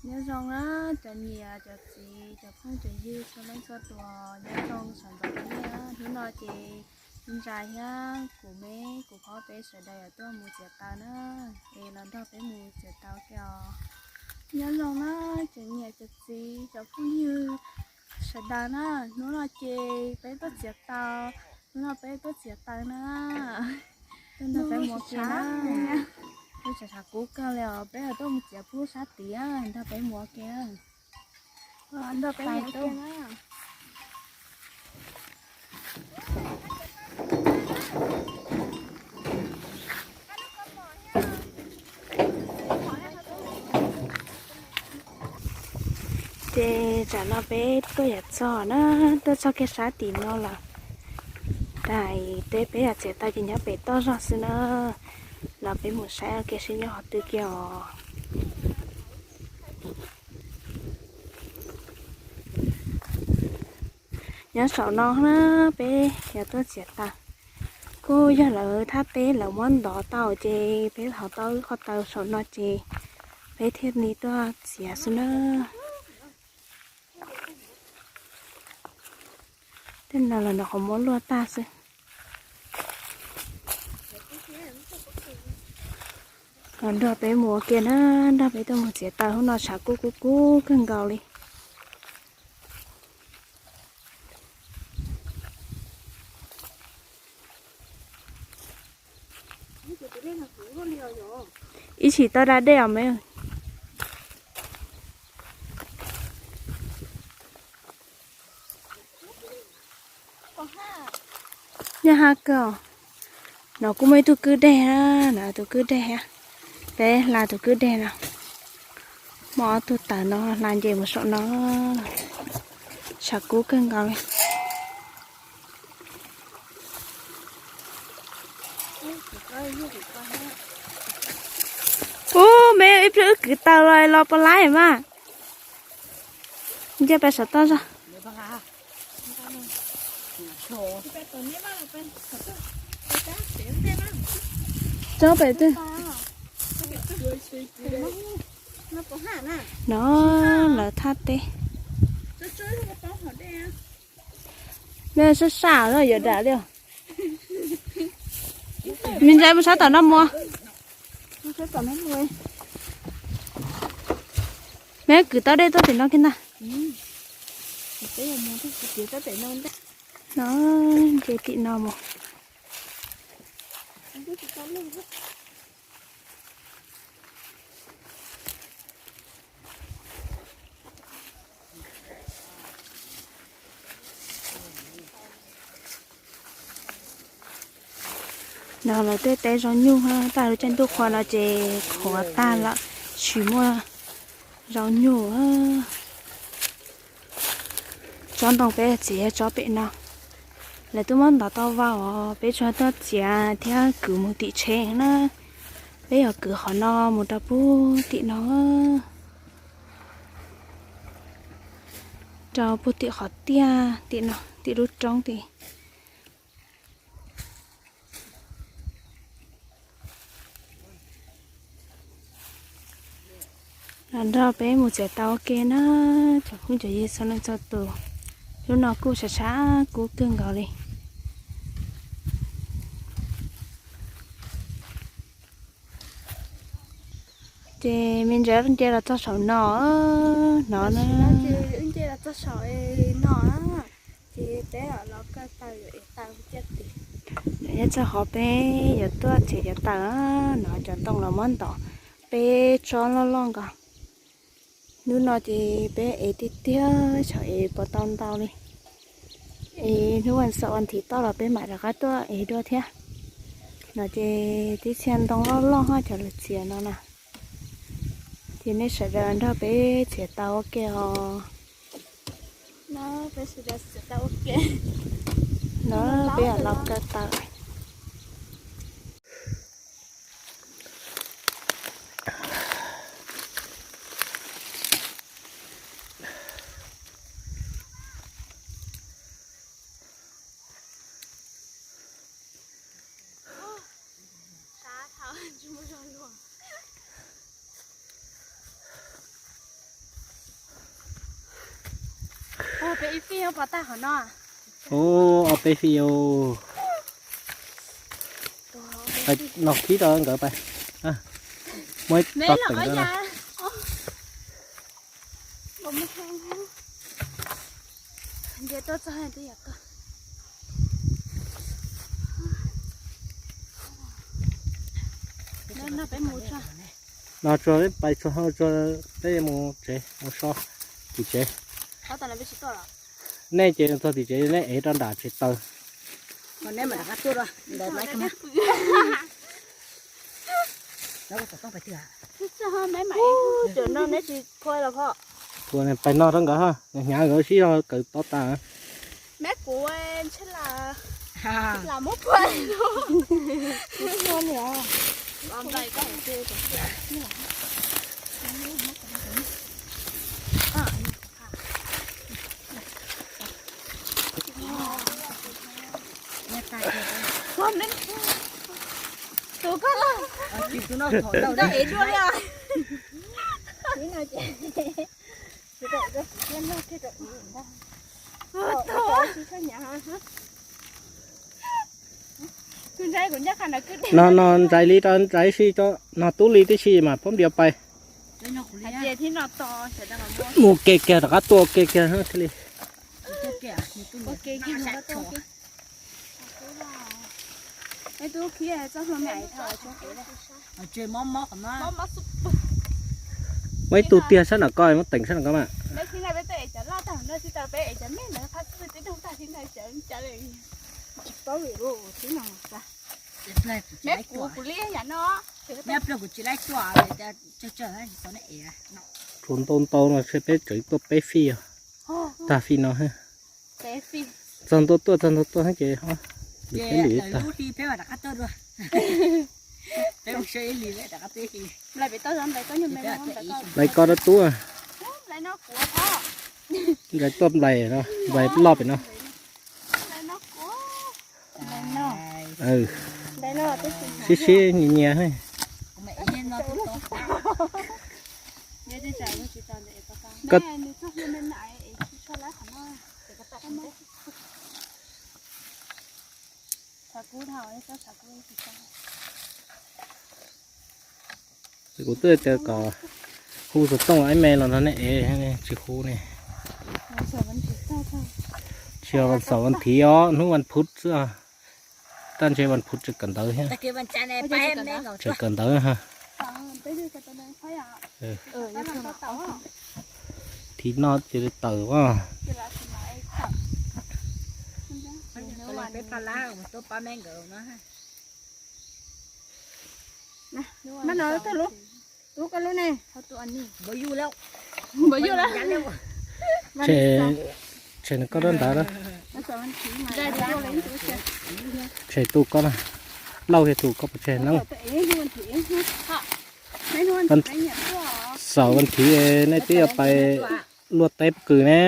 Nyob zoo na cov niam cov txiv cov phooj cov ywg txhua leej txhua tus, nyob zoo sawv ntxov rau nej. Hnub no ces Ntsa thiab kuv me kuv phob peb sawv daws yuav tuaj mus txiav taws na, es los nrog peb mus txiav taws ua ke os. Nyob zoo na cov niam cov txiv cov phooj ywg sawv daws na, hnub no ces peb tuaj txiav taws, hnub no peb tuaj txiav taws na. Nrog peb mus ua ke na. Peb tshav tshav kub kawg li os, peb yuav tuaj mus txiav pub sab tid, nrog peb mus ua ke. Nrog peb mus ua ke na. Ces tsam no peb tuaj yuav txog na, tuaj txog kiag sab tim no lawm. Daim teb peb yuav txiav tau ces nyob pem toj zog xwb na. Los peb mus saib ua ke seb nyob qhov twg kiag os. Nyob saum no na, peb yuav tuaj txiav taws. Kuj yog lawv thaj teb lawv muab ntov tau ces peb thov tau ib qho taws saum no ces peb thiaj li tuaj txiav xwb na. Tej no los nrog qhov muab luaj tag xwb. Los nrog peb mus ua ke na, nrog peb tuaj mus txiav taws, hnub no tshav kub kub kub kawg nkaus li. Ib tsis tau da dej os me. Nyob hab kawg os. No kuj muaj ib tug kwj deg na, no tus kwj deg, peb hla tus kwj deg no. Muaj ob tug tawm no hla nce mus saum no, tshav kub kawg nkaus li. Ub, me ib pliag wb kwv taws los los puas laib mas. Nce pais saum toj zog. Tsob pem twg? No lawv thaj teb. Me sab sab no yuav dam li. Me ntsa mus sab tom no mus. Me kwv tau dej tuaj tim no kiag ntag. No, nce tim no mus. No lawv tej teb zaub nyuj, tag lub caij ntuj qhua no ces qhuav tag lawm, tsis muaj zaub nyuj. Tsob ntoo peb txiav yog tsob pem no, lawv twb muab ntov tau vau os, peb tsuas tuaj txiav thiab kwv mus tim tsheb na. Peb yuav kwv qhov no mus rau puag tim no, rau puag tim qhov tiaj tim no, tim lub roob tim. Los nrog peb mus txiav taws ua ke na, cov phooj cov ywg txhua leej txhua tus. Hnub no kuj tshav tshav kub kawg nkaus li. Ces me ntsa nce los txog saum no, no na. Ces peb los kaw taws yuav ev taws cia tim. Nyob txog qhov peb yuav tuaj txiav cov taws, no cov ntoo los muab ntov peb tsob loj loj nkaus. Hnub no ces peb ev tiag tiag, xyov ev puas tau ntau li. Es hnub vas xaum vas thiv toj los peb mam rov qab tuaj ev dua thiab. No ces tib txhia ntoo loj loj hab cov lawv txiav no na. Ces nej sawv daws nrog peb txiav taws ua ke os. No peb los kaw taws. Ib fij pov tag qhov no. Ub, ob peb fij. Los khib rau nkawd pais. Muab ib tog teem rau na. Los tsuag pais tsuag, tsuag peb mus tsev mus so tim tsev. Nej ces txog tim tsev nej ev rau nram tsev taws. Pais noj rau nkawd, hnyav nkawd sib zog kawm to tas. Tus koj los, tus koj ev dua li os. No no ntsais li rau ntsais si, no tub li tib si mas phob npias pais. Mus ke kiag rov qab tuaj ke kiag thiaj li. Muaj ib tug tiag sab nram ko, muab teem sab nram ko mas. Tsuas ntau ntau no tshe peb tseem tuaj peb fij os. Tag fij no. Txog ntua tuaj, txog ntua tuaj ces peb lwm tag. Nplais ko rau tub. Nplais tuaj nplais no, nplais loj pem no. Sib sib nyias nyias. Kuv twb tias kom hu xov tooj ib me los nrog nej ev, tsis hu ne. Tsis yog vas xaum vas thiv os, hnub vas phuv xwb. Taj ntshe vas phuv tseem kawm ntawv thiab. Tseem kawm ntawv. Thiv no ces tawm as. Tshem, tshem nws koj rab ntawd na. Tshem tu koj na. Lauj, yog tus koj puas tshem na. Vas xaum vas thiv nej twb yuav pais luaj teb pob kws ne.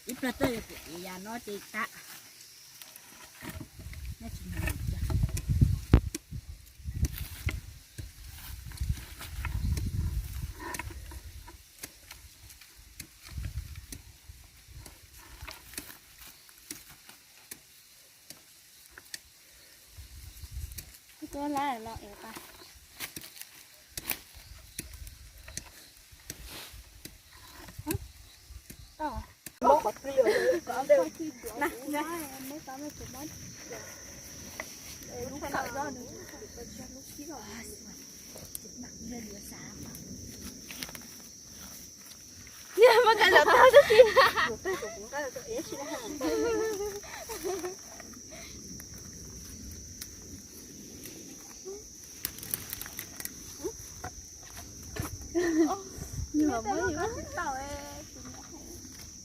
Ib pliag tuaj kuv ev yam no ces tag.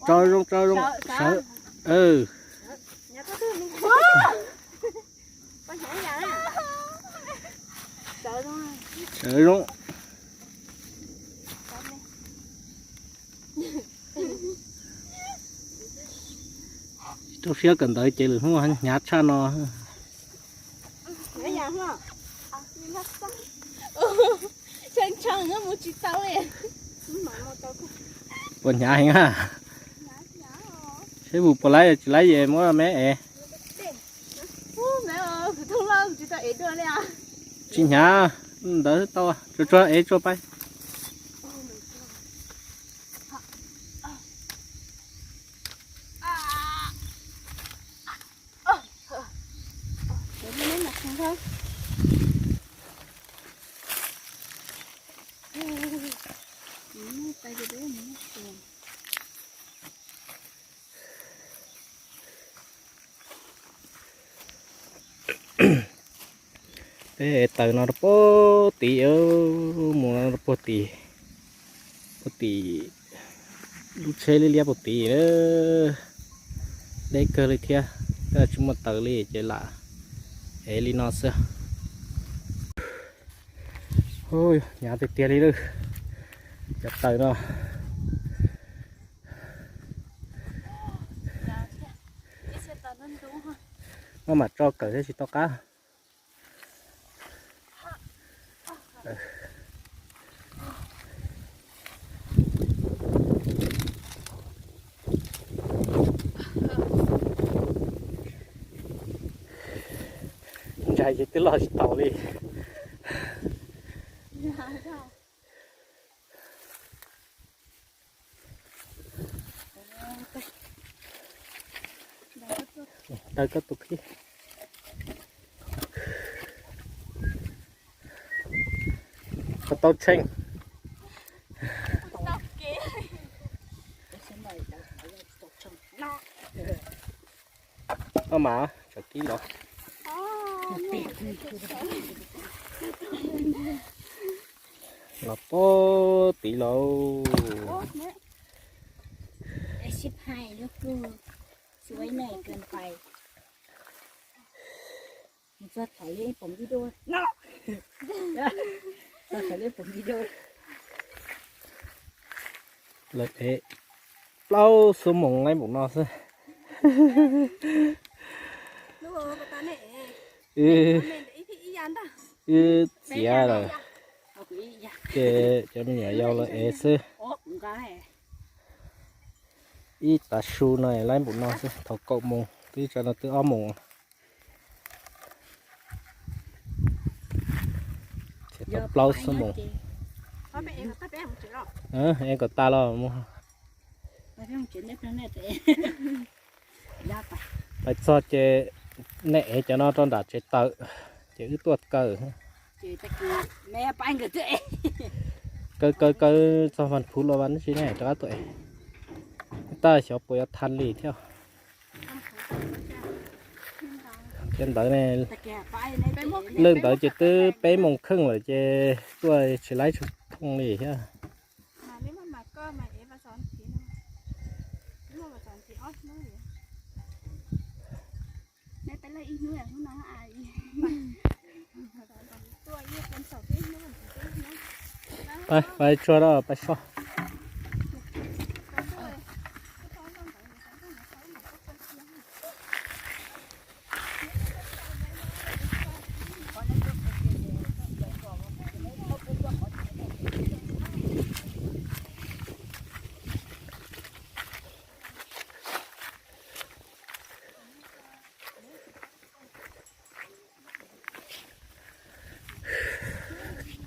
Tso zoo, tso zoo, sawv. Sawv zoo. Rau siab kawm ntawv ces lwm hnub hnyav tshaj no. Puas hnyav heev a? Seb vus puas laib, tsis laib es muab me ev. Tsis hnyav, ntawd tau, tsuag tsuag ev tsuag pais. Peb ev taws no rau puag tid, mus no rau puag tid, puag tim lub tsheb liab liab puag tid. Deb kawg li thiab, tsis muaj taws li ces lam ev li no xwb. Hnyav tiag tiag li lawm, cov taws no. Maj mam tso kawm thiab tsis tau qab. Ntsais ces twb loj tsis taus li. Taws koj tus khib. Koj tau tsheej. Koj mas tsam kib los. Los puag tid lauj. Lawv ev plaub xuab moos laib npaum no xwb. Wb txiav lawm, ces cov me nyuam yaus lawv ev xwb. Ib tav su no laib npaum no xwb, thaum kaum moos twb tso no twb ob moos. Tau plaub xuab moos. Ev kom tas los mus. Pais txog ces nej ev cov no rau nram tsev tawm, ces wb tuaj kaw. Kaw kaw kaw txog Vas Phuv los Vas Nab Tsis ne rov qab tuaj ev. Tab xyov puas yuav tha li thiab. Thiab ntawd ne, lej ntawd ces twb peb moos kheej lawm ces tuaj tsis laib tsis thooj li thiab. Pais, pais tsuag da, pais so.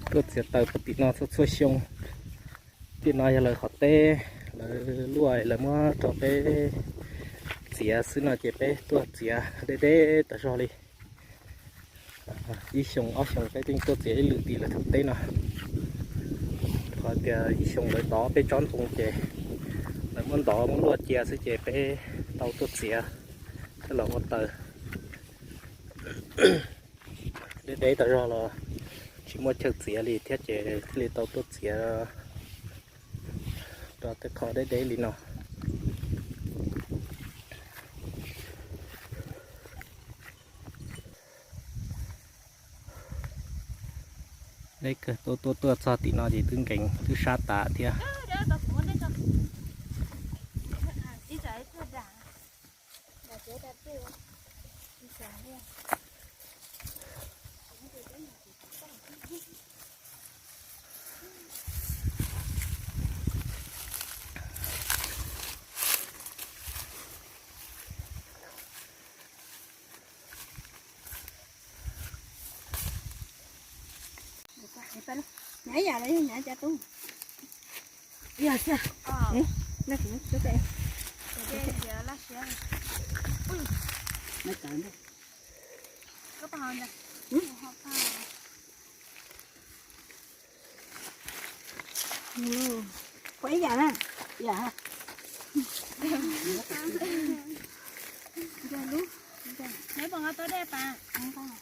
Tuaj txiav taws puag tim no txhua txhua xyoo. Tim no yog lawv qhov teb, lawv luaj lawv muab rau peb txiav xwb no ces peb tuaj txiav deb deb tas zog li. Ib xyoo ob xyoo peb yeej tuaj txiav ib lwm tim lawv tus teb no. Qhov tias ib xyoo lawv tov peb tsob ntoo ces lawv muab ntov muab luaj cia xwb ces peb tau tuaj txiav coj los ua taws. Deb deb tas zog los tsis muaj chaw txiav li thiab ces thiaj li tau tuaj txiav rau tej qhov deb deb li no. Deb kawg, tuaj tuaj tuaj txog tim no ces twb nkees twb sab tas thiab.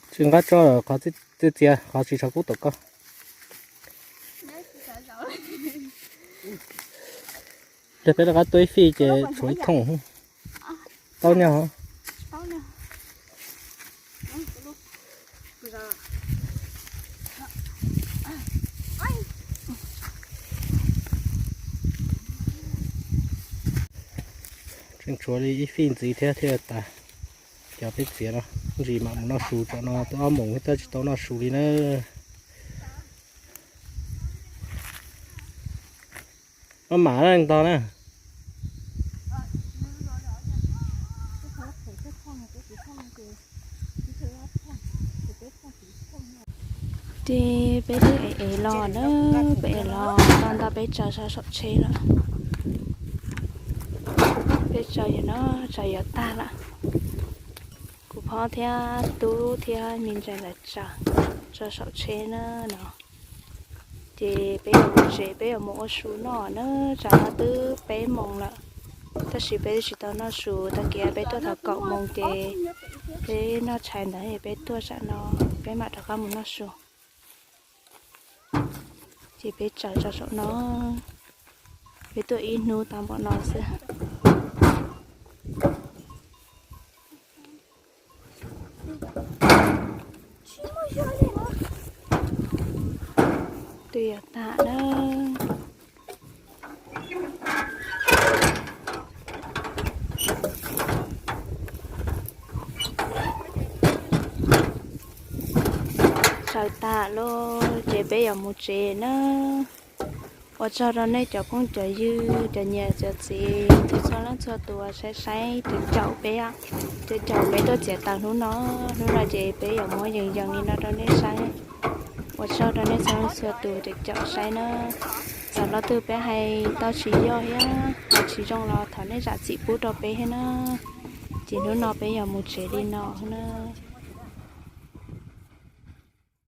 Tsis nqa tso qhov txias txias, qhov tsis tshua kub tom koj. Peb rov qab tua ib fij ces tshuav ib thooj. Tau nyaj. Tseem tshuav li ib fij ntxiv thiab thiaj tas. Cov peb txiav no, ntsis mam mus noj su, tsam no twb ob moos tab tsis tau noj su li na. Maj mam ntog na. Ces peb twb ev ev los na, peb ev los tau ntau peb tsaws saum tsheb lawm. Peb tsaws yuav no, tsaws yuav tag lawm. Kuv phob thiab tub thiab me ntsis lawv tsaws tso saum tsheb na no. Ces peb yuav mus tsev, peb yuav mus ua su noj na, tsam no twb peb moos lawm. Tab sis peb tsis tau noj su, tag kis peb tuaj thaum kaum moos ces peb noj tshais ntawd es peb tuaj tsam no, peb mam rov qab mus noj su. Ces peb tsaws tso saum no, peb tuaj ib hnub tau npaum no xwb. Twb yuav tag na. Tsaws tag lawm ces peb yuav mus tsev na. Ua tsaug rau nej cov phooj cov ywg, cov niam cov txiv, txhua leej txhua tus saib saib, caum caum peb, caum caum peb tuaj txiav taws hnub no. Hnub no ces peb yuav muab yees yees li no rau nej saib. Ua tsaug rau nej txhua leej txhua tus caum caum saib na. Txawm lo twg peb hais tau tsis yog thiab hais tsis zoo los thov nej zam txim pub rau peb thiab na. Ces hnub no peb yuav mus tsev li no na.